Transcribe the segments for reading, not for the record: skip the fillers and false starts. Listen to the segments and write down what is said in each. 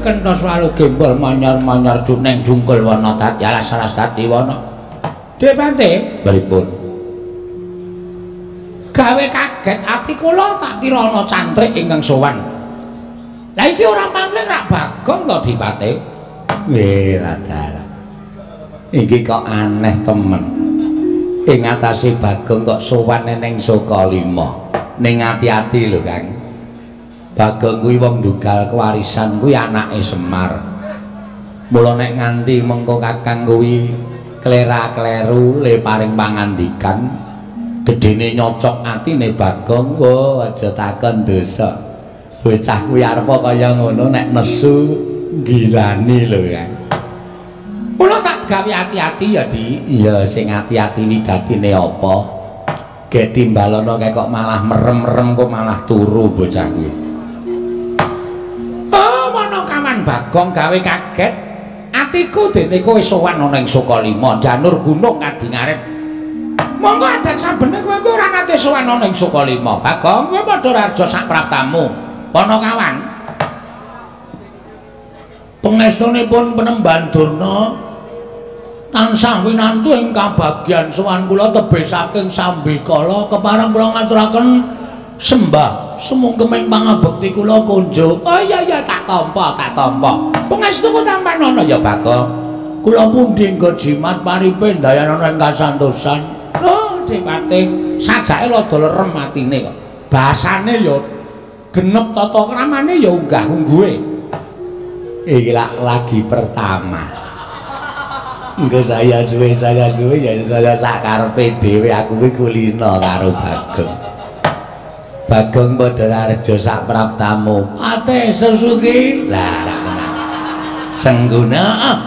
Kenthos walu gembol manyar-manyar juneng jungkul wana dadi alas-alas dadi wana. Depate pripun? Gawe kaget ati kula tak kira ana cantrik ingkang sowan. Lah iki ora pangling rak Bagong to Dipate. Weh, dalah. Iki kok aneh temen. Ing atase Bagong kok sowan ning Sukalima. Ning ati-ati lho, Kang. Bagong kuwi wong ndugal kewarisan kuwi anake Semar. Mula nek nganti mengko Kakang kuwi klera-kleru le paring pangandikan, gedene nyocok atine Bagong, oh aja takon dosa. Bocah kuwi arepa kaya ngono nek nesu gilani lho, Kang. Mula tak gawe ati-ati ya, Di. Iya, sing ati-ati wigatine apa? Gek timbalono kae kok malah merem-merem kok malah turu bocah kuwi. Oh, mono kawan Bagong gawe kaget. Atiku dene kowe sowan ana ing Sukalima, janur gunung kadi ngarep. Monggo adat sabene kowe kuwi ora nate sowan ana ing Sukalima. Bagong, kowe padha raja sak praptamu. Panakawan. Pangestunipun Penemban Durna tansah winantu ing kabagyan sowan kula tebih saking sambikala kepareng kula ngaturaken sembah sumungkeming pangabekti kula kunjuk. Oh iya iya tak tampa, tak tampa. Pangestuku tampanana ya Bagong. Kula pundi nggo jimat paripe ndayanana ing kasantosan. Oh, Depate, sajake rada lerem atine kok. Basane ya genep tata kramane ya unggah-ungguhe. Iki lagi pertama. Engko saya suwe ya saya sak karepe dhewe aku kuwi kulino karo Bagong. Bagong padha raja sak praptamu. Ate Susuki. Lah tenan. Sengguna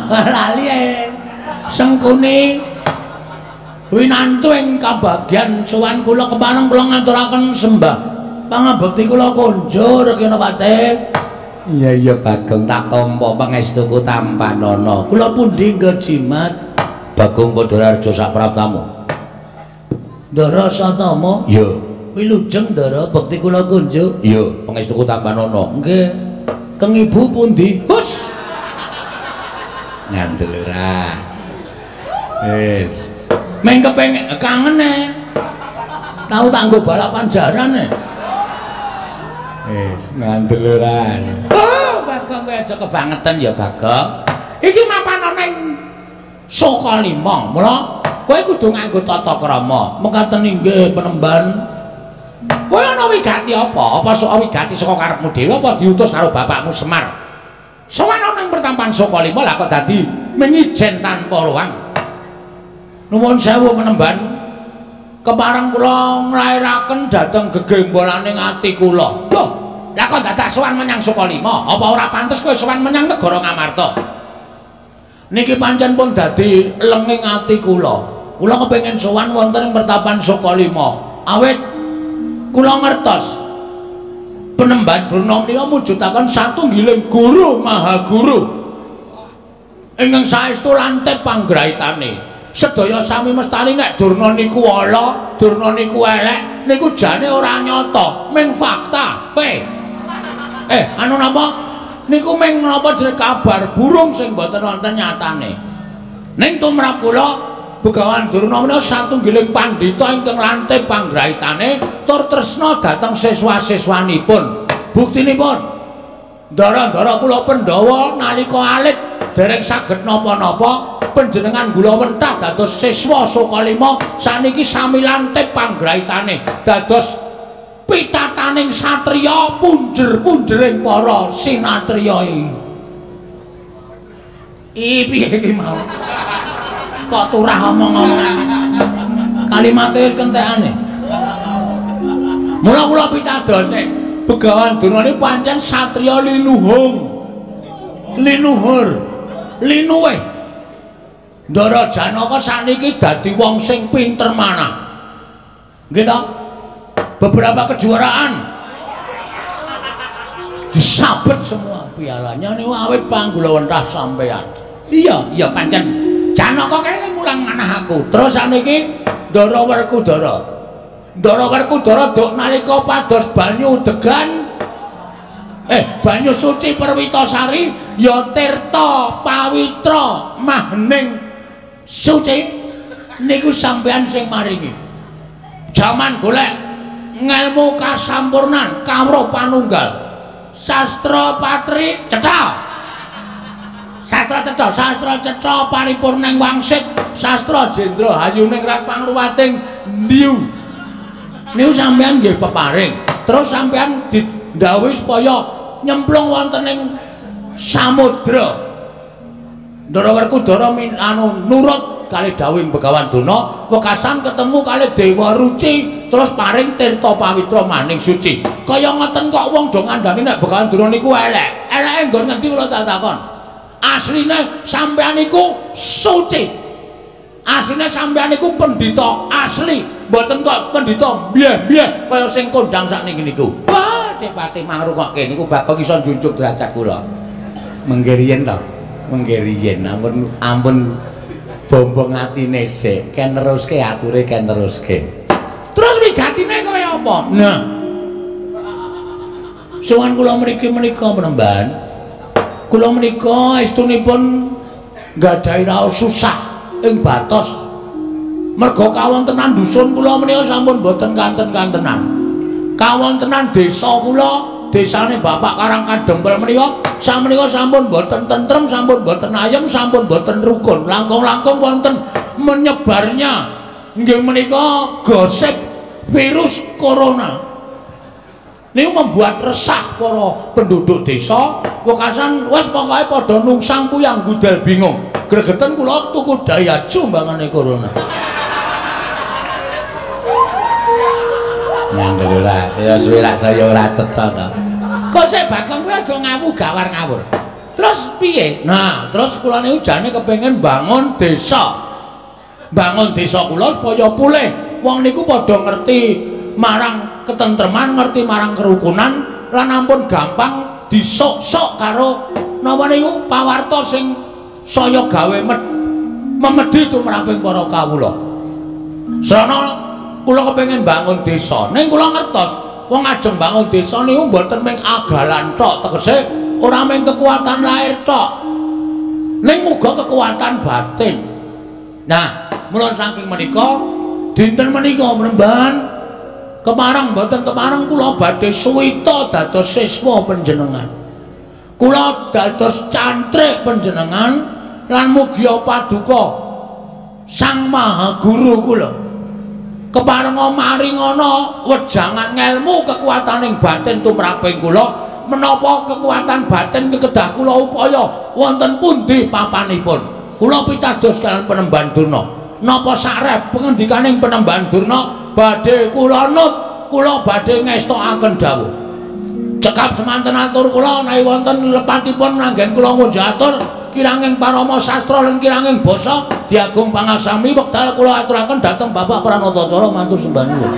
lali e. Sengkuni winantu ing kabagyan sowan kula kepareng kula ngaturaken sembah pangabekti kula kunjur kena Pate. Iya iya Bagong tak tampa pangestuku tampanana. Kula pundi nggo jimat? Bagong padha raja sak praptamu. Ndara Satama? Iya. Wilujeng Ndara bekti kula kunjuk. Iya, pangestuku tampanana. Nggih. Keng ibu pundi? Hus. Ngandel ora. Wis. Meng kepengin kangen e. Tau tak nggo balapan jaran e. Wis ngandel ora. Oh, Bagong kowe aja kebangetan ya, Bagong. Iki mapan ana ing Sukalima. Mula kowe kudu nganggo tata krama. Mekaten inggih Penemban. Kowe ana wigati apa? Apa sok wigati saka karepmu dhewe apa diutus karo bapakmu Semar? Sowan ana ing pertampan Sukalima lah kok dadi mengijen tanpa ruang. Nuwun sewu Penemban. Kepareng kula nglairaken dhateng gegembolaning ati kula. Lho, lah kok dadak sowan menyang Sukalima? Apa ora pantes kowe sowan menyang negara Ngamarta? Niki pancen pun dadi lenging ati kula. Kula kepengin sowan wonten ing pertapan Sukalima. Awit kula ngertos Penemban Durna menika mujudaken satunggiling guru maha guru ingkang saestu lantip panggraitane. Sedaya sami mestani nek Durna niku ala, Durna niku elek, niku jane ora nyata, ming fakta. Kowe. Anu napa? Niku ming napa jeneng kabar burung sing mboten wonten nyatane. Ning tumrap kula Begawan Durna menika satunggiling pandhita ingkang lantip panggraitane tur tresna dhateng siswa-siswanipun. Buktinipun ndara-ndara kula Pandhawa nalika alit dereng saged napa-napa panjenengan gula wentah dados siswa Sukalima saniki sami lantip panggraitane dados pitataning satriya punjer-punjering para sinatriya iki. Piye iki mau? Kok turah omong-omongan. Kalimate wis kentekane. Mula kula pitados nek Begawan Durna niku pancen satriya linuhung. Linuhur. Linuwih. Ndara Janaka saniki dadi wong sing pinter manah. Nggih ta? Beberapa kejuaraan disabet semua pialanya niku awit panggula wentah sampean. Iya, iya pancen Janaka kene mulang manah aku. Terus saniki Ndara Werkudara. Ndara Werkudara duk nalika pados banyu degan Banyu suci Perwitasari ya tirta pawitra mahning suci niku sampean sing maringi. Jaman golek ngelmu kasampurnan kawruh panunggal. Sastra patri cetha. Sastra cetha, sastra cetha paripurning wangsit, sastra jendra hayuning rat pangruwating ndiu. Niku sampean nggih peparing. Terus sampean didhawuhi supaya nyemplung wonten ing samudra. Ndara Werkudara nurut kalih dawuhing Begawan Durna, wekasan ketemu kalih Dewa Ruci, terus paring tirta pawitra maning suci. Kaya ngoten kok wong do ngandani nek Begawan Durna niku elek. Eleke nggon ngendi kula tak takon. Asline sampean niku suci. Asline sampean niku pendhita asli, mboten kok pendhita mbyeh-mbyeh kaya sing kondang sakniki niku. Wah, Dik Patih mangrungokke niku Bagong iso njunjung derajat kula. Mengke riyen to, mengke riyen ampun ampun bombong atine sik, ken neruske ature ken neruske. Terus wigatine kaya apa? Nah. Sowan kula mriki menika penemban. Kula menika estunipun nggadahi raos susah ing batos. Merga kawontenan dusun kula menika sampun boten kanten-kantenan. Kawontenan desa kula, desane Bapak Karang Kadempel menika samenika sampun boten tentrem, sampun boten ayem, sampun boten rukun. Langkung-langkung wonten menyebarnya nggih menika gosip virus corona. Niku membuat resah para penduduk desa. Wekasan wis pokoke padha nungsang kuyang gudel bingung. Gregeten kula tuku dayaju mbangane corona. Nyangger ora, saya suwe rak saya ora cetha to. Kok sik Bagong kuwi aja ngawu gawar ngawur. Terus piye? Nah, terus kula niku jane kepengin bangun desa. Bangun desa kula supaya pulih. Wong niku padha ngerti marang ketentreman, ngerti marang kerukunan, lan ampun gampang disok-sok karo napa niku pawarta sing saya gawe memedhi tumraping para kawula. Srana kula kepengin bangun desa, ning kula ngertos wong ajeng bangun desa niku mboten mung agalan tok, tegese ora mung kekuatan lahir tok, ning uga kekuatan batin. Nah, mula saking menika dinten menika mremban kepareng mboten kepareng kula badhe suwita dados siswa panjenengan. Kula dados cantrik panjenengan lan mugia paduka Sang Maha Guru kula. Keparenga maringana wejangan ngelmu kekuataning batin tumraping kula, menapa kekuatan batin kedah kula upaya wonten pundi papanipun. Kula pitados kaliyan Penemban Durna. Napa sarep pengendikaning Penemban Durna badhe kula nut, kula badhe ngestokaken dawuh. Cekap semanten atur kula menawi wonten lepatipun anggen kula ngunjuk atur kiranging parama sastra lan kiranging basa diagung pangasami wekdal kula aturaken dhateng Bapak Pranatacara matur sembah nuwun.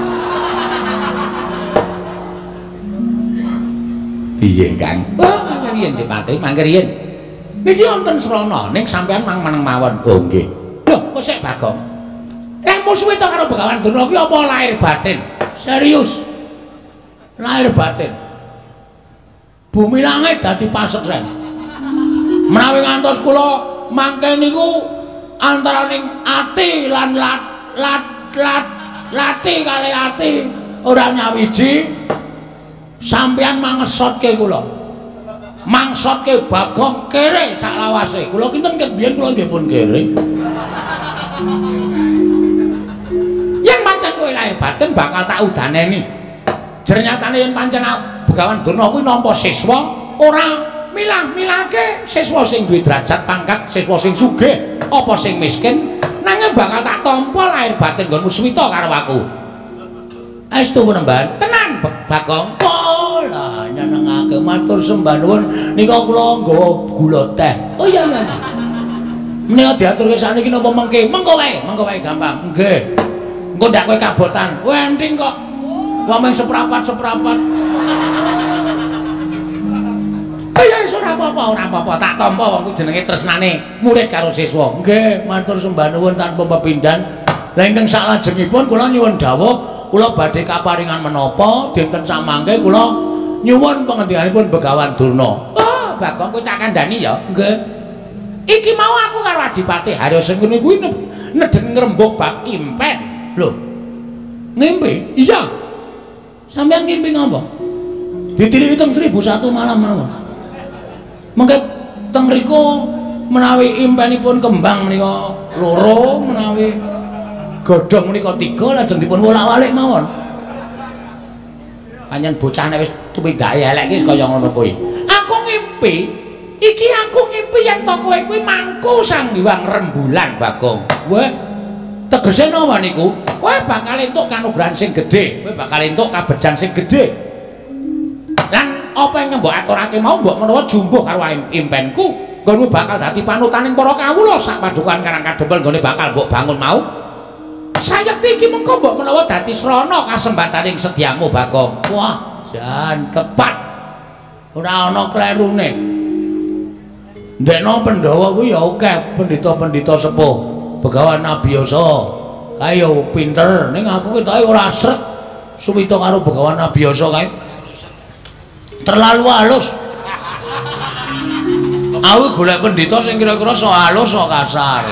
Piye, Kang? Oh, mangke riyen Dipati, mangke riyen. Niki wonten srana ning sampean mang meneng mawon. Oh, nggih. Lho, kok sik Bagong? Musuhe to karo Begawan Durna kuwi apa lahir batin? Serius. Lahir batin. Bumi langit dadi paseksen. Menawi ngantos kula mangke niku antaraning ati lan lat lat lat lati kali ati ora nyawiji, sampeyan mangesotke kula. Mangsotke Bagong kere saklawase. Kula kinten ket biyen kula nggih pun kere. Yen pancen kowe lahir batin bakal tak udaneni. Jernyatane yen pancen Begawan Durna kuwi nampa siswa ora milah-milahke siswa sing duwe derajat pangkat, siswa sing sugih apa sing miskin, nanging bakal tak tampa lahir batin nggonmu suwita karo aku. Estu penemban, tenan Bagong. Oh, lah nyenengake matur sembah nuwun nika kula nggawa gula teh. Oh iya iya. Menika diaturke sakniki napa mengke? Mengko wae gampang. Nggih. Engko ndak kowe kabotan. Kowe enting kok. Wong mung seprapat-seprapat. Ya wis ora apa-apa, ora apa-apa. Tak tampa wong kuwi jenenge tresnane murid karo siswa. Nggih, matur sembah nuwun tanpa pepindhan. Lah ingkang saklajengipun kula nyuwun dawuh, kula badhe kaparingan menapa dinten samangke kula Nyuwun pangendikanipun Begawan Durna. Oh, Bagong kowe tak kandhani ya. Nggih. Iki mau aku karo Adipati Harya Sengkuni kuwi nedhen ngrembug bab impen. Lho. Ngimpi? Iya. Sampeyan ngimpi ngapa? Ditiliki teng 1001 malam mawon. Mengke teng mriku menawi impenipun kembang menika loro, menawi godhong menika 3, lajeng dipun wolak-walik mawon. Pancen bocah nek wis tumindake elek iki kaya ngono kuwi. Aku ngimpi, iki aku ngimpi yen to kowe kuwi mangku Sang Hyang Rembulan, Bagong. Weh, tegese napa niku? Kowe bakal entuk kanugrahan sing gedhe, kowe bakal entuk kabejan sing gedhe. Lan apa ingkang mbok aturake mau mbok menawa jumbuh karo impenku, nggonmu bakal dadi panutaning para kawula sak padukuhan Karang Kadempel nggone bakal mbok bangun mau. Sayekti iki mengko mbok menawa dadi srana kasembataning sedyamu, Bagong. Wah, jan tepat. Ora ana klerune. Ndekno Pandhawa kuwi ya akeh pendhita-pendhita sepuh, Begawan Abiyasa. Kae ya pinter, ning aku ketoke ora srek suwita karo Begawan Abiyasa kae. Terlalu halus. Aku golek pendhita sing kira-kira sok halus sok kasar.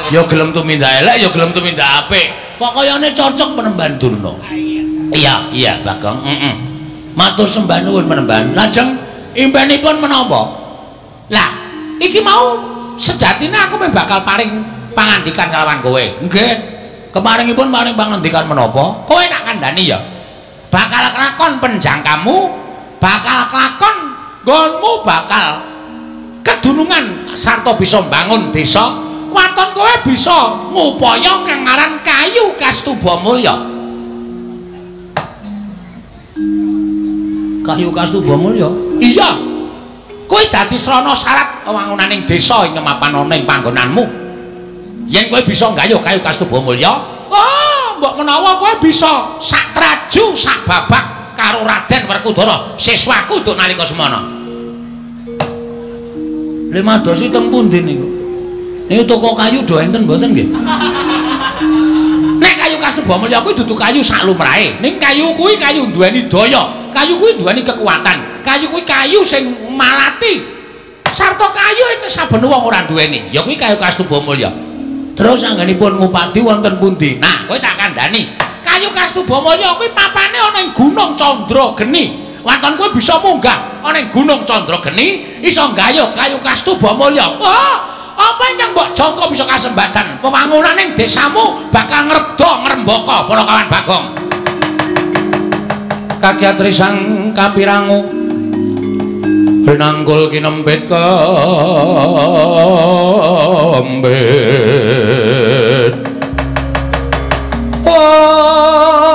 Ya gelem tumindak elek, ya gelem tumindak apik. Kok kayane cocok Penemban Durna. Iya, iya Bagong. Heeh. Matur sembah nuwun Penemban. Lajeng impenipun menapa? Lah, iki mau sejatine aku meh bakal paring pangandikan kalawan kowe. Nggih. Kemaringipun paring pangandikan menapa? Kowe tak kandhani ya. Bakal kelakon penjangkamu, bakal kelakon nggonmu bakal kedunungan sarta bisa mbangun desa. Waton kowe bisa ngupaya kang aran kayu Kastuba Mulya. Kayu Kastuba Mulya? Iya. Kowe dadi srana syarat wewangunaning desa ing mapan ana ing panggonanmu. Yen kowe bisa nggayuh kayu Kastuba Mulya, oh, mbok menawa kowe bisa sak traju sak babak karo Raden Werkudara, siswaku nduk nalika semana. Limadosi teng pundi niku? Niku toko kayu do enten mboten nggih? Nek kayu Kastuba Mulya kuwi dudu kayu sak lumrahe. Ning kayu kuwi kayu duweni daya, kayu kuwi duweni kekuatan, kayu kuwi kayu sing malati. Sarta kayu ing saben wong ora duweni, ya kuwi kayu Kastuba Mulya. Terus anggenipun ngupadi wonten pundi? Nah, kowe tak kandhani. Kayu Kastuba Mulya kuwi papane ana ing Gunung Candrageni. Waton kowe bisa munggah ana ing Gunung Candrageni, iso nggayuh kayu Kastuba Mulya. Oh, apa ingkang mbok jangka bisa kasembatan wewangunaning desamu bakal ngrebda ngrembaka para kawan Bagong. Kakyatri sang kapirangu rinanggul kinempit kembit. Om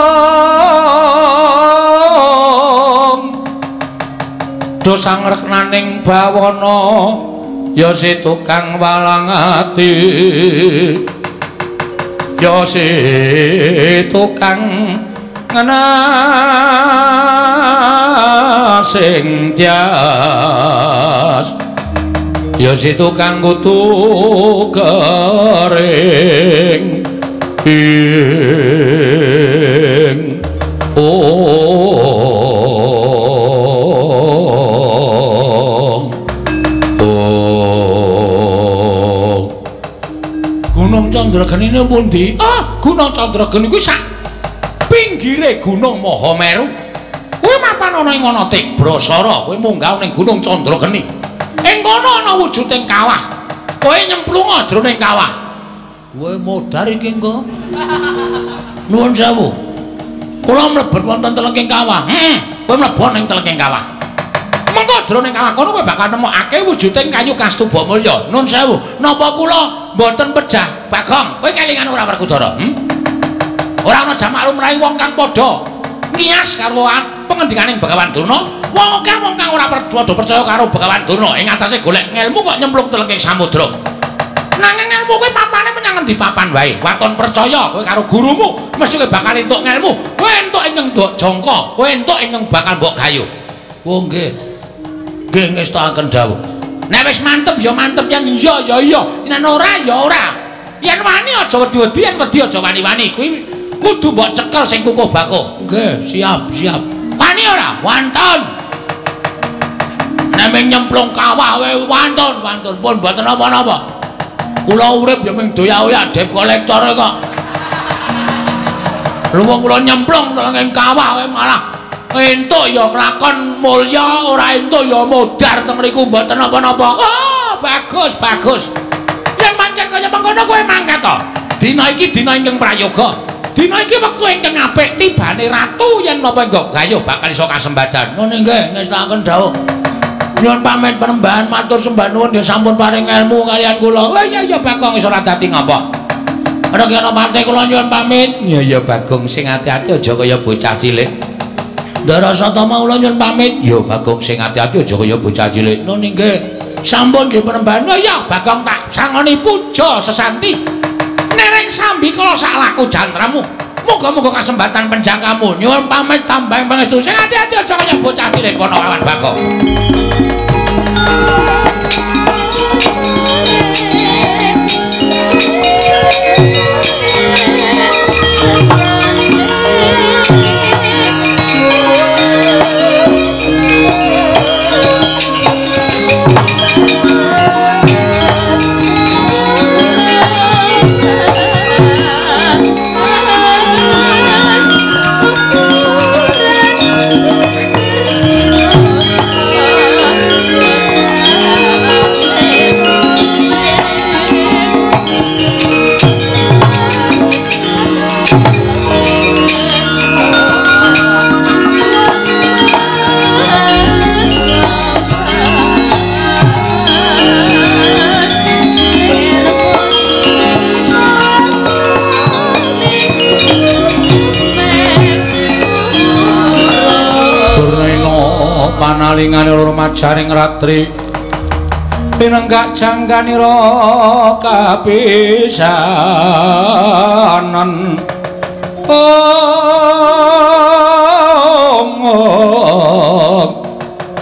do sangreknaning bawana ya si tukang walang ati, ya si tukang ngenasing tias, ya si tukang kutu kering ing Gunung Candrageni niku pundi? Ah, Gunung Candrageni kuwi sak pinggire Gunung Mahameru. Kuwi mapan ana ing ana Tibrasara, kowe munggah ning Gunung Candrageni. Ing kono ana wujuding kawah. Kowe nyemplunga jroning kawah. Kowe modar iki engko. Nuwun sewu. Kula mlebet wonten telengking kawah. Heeh, kowe mlebu ning telengking kawah. Mengko jroning kawah kono kowe bakal nemokake wujuding kayu Kastuba Mulya. Nun sewu, napa kula mboten pejah? Bagong, kowe kelingan ora Werkudara? Ora ana jamak lumrahe wong kang padha ngiyas karo pengendikaning Begawan Durna. Wong akeh wong kang ora padha percaya karo Begawan Durna ing atase golek ngelmu kok nyemplung telengking samudra. Nanging ngelmu kowe papane menyang ngendi papan wae. Waton percaya kowe karo gurumu, mesti kowe bakal entuk ngelmu. Kowe entuk ingkang mbok jangka, kowe entuk ingkang bakal mbok gayuh. Oh nggih. Nggih ngestakaken dawuh. Nek wis mantep ya mantep, yen iya ya iya, yen ora ya ora. Yen wani aja wedi-wedi, yen wedi aja wani-wani. Kuwi kudu mbok cekel sing kukuh bakuh. Nggih, siap, siap. Wani ora? Wantun. Nek ming nyemplung kawah wae wantun, wantun pun mboten napa-napa. Kula urip ya ming doyak-oyak debt collector kok. Luwung kula nyemplung ing kawah wae malah entuk ya kelakon mulya, ora entuk ya modar teng mriku mboten napa-napa. Oh, bagus, bagus. Yen pancen kaya mengkono kowe mangkat to. Dina iki dina ingkang prayoga. Dina iki wektu ingkang apik tibane ratu yen napa engko gayuh bakal iso kasembadan. Ngono nggih, ngestakaken dawuh. Nyuwun pamit penembahan matur sembah nuwun nggih sampun paring ilmu kalian kula. Oh iya iya Bagong iso ora dadi ngapa. Ora kena pate kula nyuwun pamit. Iya iya Bagong sing ati-ati aja kaya bocah cilik. Ndara Satama kula nyuwun pamit. Ya Bagong sing ati-ati aja kaya bocah cilik. Nun nggih. Sampun nggih penembahan. Oh iya Bagong tak sangoni puja sesanti. Nereng sambi kala sak laku jantramu. Muga-muga kasembatan penjangkamu. Nyuwun pamit tambahing pangestu sing ati-ati aja kaya bocah cilik Ponokawan Bagong. Panalingane loro majaring ratri pinenggak jangkanira kapisanan. Om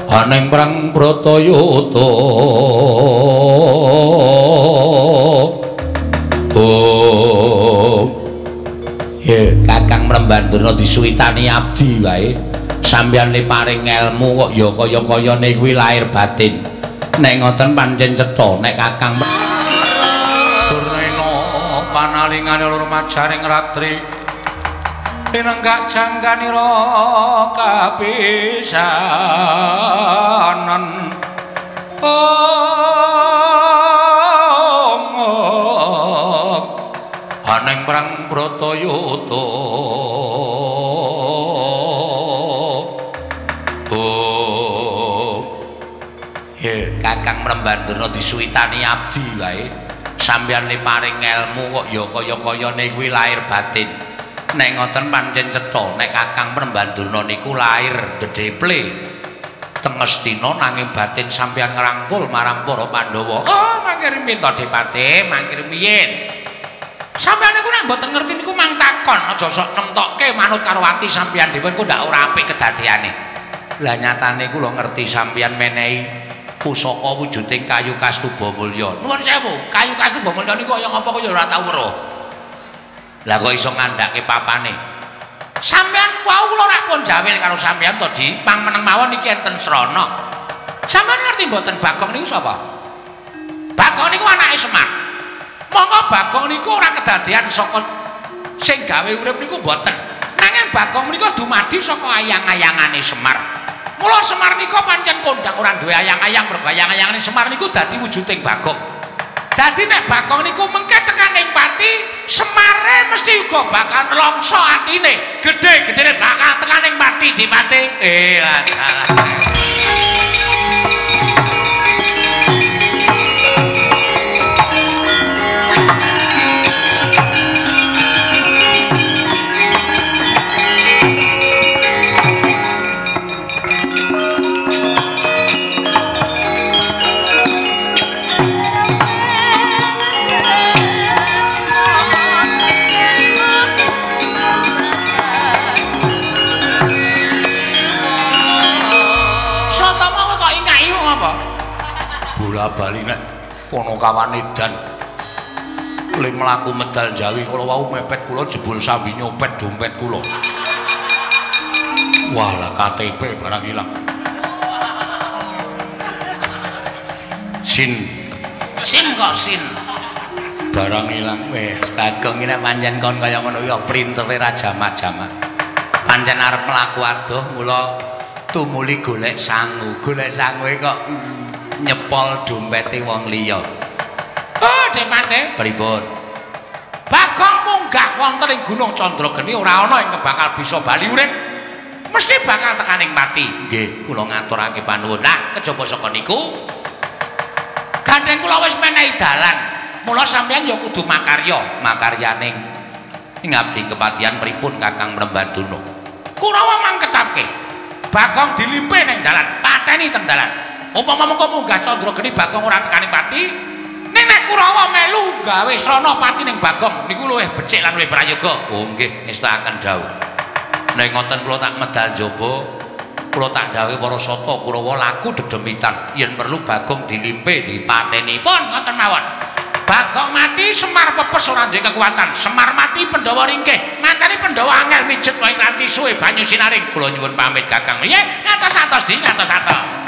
aning prang Bratayuda. Oh ye Kakang Mrembandurna disuwitani abdi wae. Sampeyan le paring elmu kok ya kaya-kayane kuwi lahir batin. Nek ngoten pancen cetha nek Kakang Durna panalingane loro majaring ratri pinenggak jangkanira kapisanan. Om aning prang Bratayuda. Kakang Mrembandurna disuwitani abdi wae. Sampeyan le paring elmu kok ya kaya-kayane kuwi lahir batin. Nek ngoten pancen cetha nek Kakang Mrembandurna niku lahir dedeple teng Ngastina nanging batin sampeyan ngrangkul marang para Pandhawa. Oh, mangke rimin to Depate, mangke riyin. Sampeyan niku nek mboten ngerti niku mang takon, aja sok nemtokke manut karo ati sampeyan dhewe engko ndak ora apik kedadeane. Lah nyatane kula ngerti sampeyan menehi pusaka wujuding kayu kastuba mulya. Nuwun sewu, kayu kastuba mulya niku kaya ngapa kaya ora tau weruh. Lah kok iso ngandhake papane? Sampeyan wau kula ora pun jawil karo sampeyan to, Di. Pang meneng mawon iki enten srana. Sampeyan ngerti mboten Bagong niku sapa? Bagong niku anake Semar. Monggo Bagong niku ora kedadean saka sing gawe urip niku mboten. Nanging Bagong menika dumadi saka ayang-ayangane Semar. Mula Semar nika pancen kondang ora duwe ayang-ayang, mergo ayang-ayangane Semar niku dadi wujuding Bagong. Dadi nek Bagong niku mengke tekan ing pati, Semare mesti uga bakal nelongso atine, gedhe-gedhene bakal tekan ing pati dipate. Lah. Bali nek Ponokawan edan le mlaku medal Jawi kala wau mepet kula jebul sambi nyopet dompet kula. Walah KTP barang ilang. Sin. Sin kok sin. Barang ilang wis. Bagong iki nek pancen kon kaya ngono ya printere ra jamak-jamak. Pancen arep mlaku adoh mula tumuli golek sangu. Golek sangue kok nyepol dompete wong liya. Oh, Dik Mate. Pripun? Bagong munggah wonten ing Gunung Candrageni ora ana ing bakal bisa bali urip. Mesti bakal tekaning pati. Nggih, kula ngaturake panuwun. Nah, kejaba saka niku gandeng kula wis menehi dalan. Mula sampeyan ya kudu makarya, makaryaning ngabdi kepatihan pripun Kakang Mrembandana. Kurawa mangketapke. Bagong dilimpe ning dalan, pateni teng dalan. Upama mengko munggah Candrageni Bagong ora tekaning pati, ning nek Kurawa melu gawe srana pati ning Bagong niku luwih becik lan luwih prayoga. Oh nggih, ngestakaken dawuh. Nek ngoten kula tak medal njaba, kula tak ndhawuhi para sata Kurawa laku dedemitan yen perlu Bagong dilimpe dipateni. Pun ngoten mawon. Bagong mati Semar pepes ora duwe kekuatan. Semar mati Pandhawa ringkih. Makane Pandhawa angel mijet wae nganti suwe banyu sinaring. Kula nyuwun pamit Kakang. Nggih, ngatos-atos di ngatos-atos.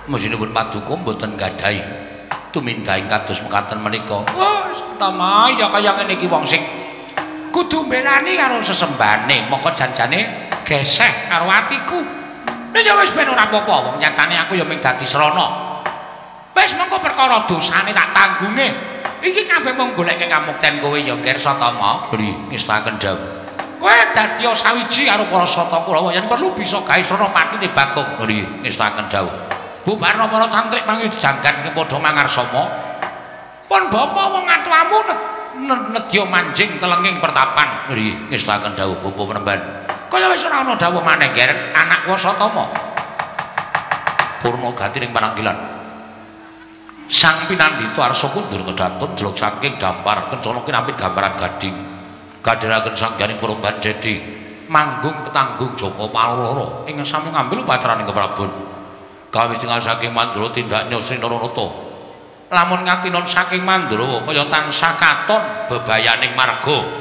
Mesinipun paduka mboten gadahi tumindahing kados mekaten menika. Wah, Satama ya kaya ngene iki wong sing kudu mbelani karo sesembane, mongko janjane geseh karo atiku. Nek ya wis ben ora apa-apa, wong nyatane aku ya mung dadi srana. Wis mongko perkara dosane tak tanggunge. Iki kabeh mung goleke kamukten kowe ya, Ger Satama. Nggih, ngestakaken dawuh. Kowe dadi sawiji karo para sata Kurawa yen perlu bisa gawe srana patine Bagong. Nggih, ngestakaken dawuh. Bubarna para cantrik mangi janggan padha mangarsama. Pun bapa wong atuamu nedya manjing telenging pertapan. Nggih, ngestakaken dawuh Bapa Penemban. Kaya wis ora ana dawuh maneh, Ger, anakku Satama. Purna gati ning pananggilan. Sang pinandhita arsa kundur kedatun jeluk saking dampar kencana kinapit gambaran gading. Kadheraken sangganing Purban Jedi manggung ketanggung Joko Paloro ing sami ngambil upacaraning keprabon. Kawis tinggal saking Mandura tindak Sri Naranata. Lamun ngatinon saking Mandura kaya tansah katon bebayaning marga.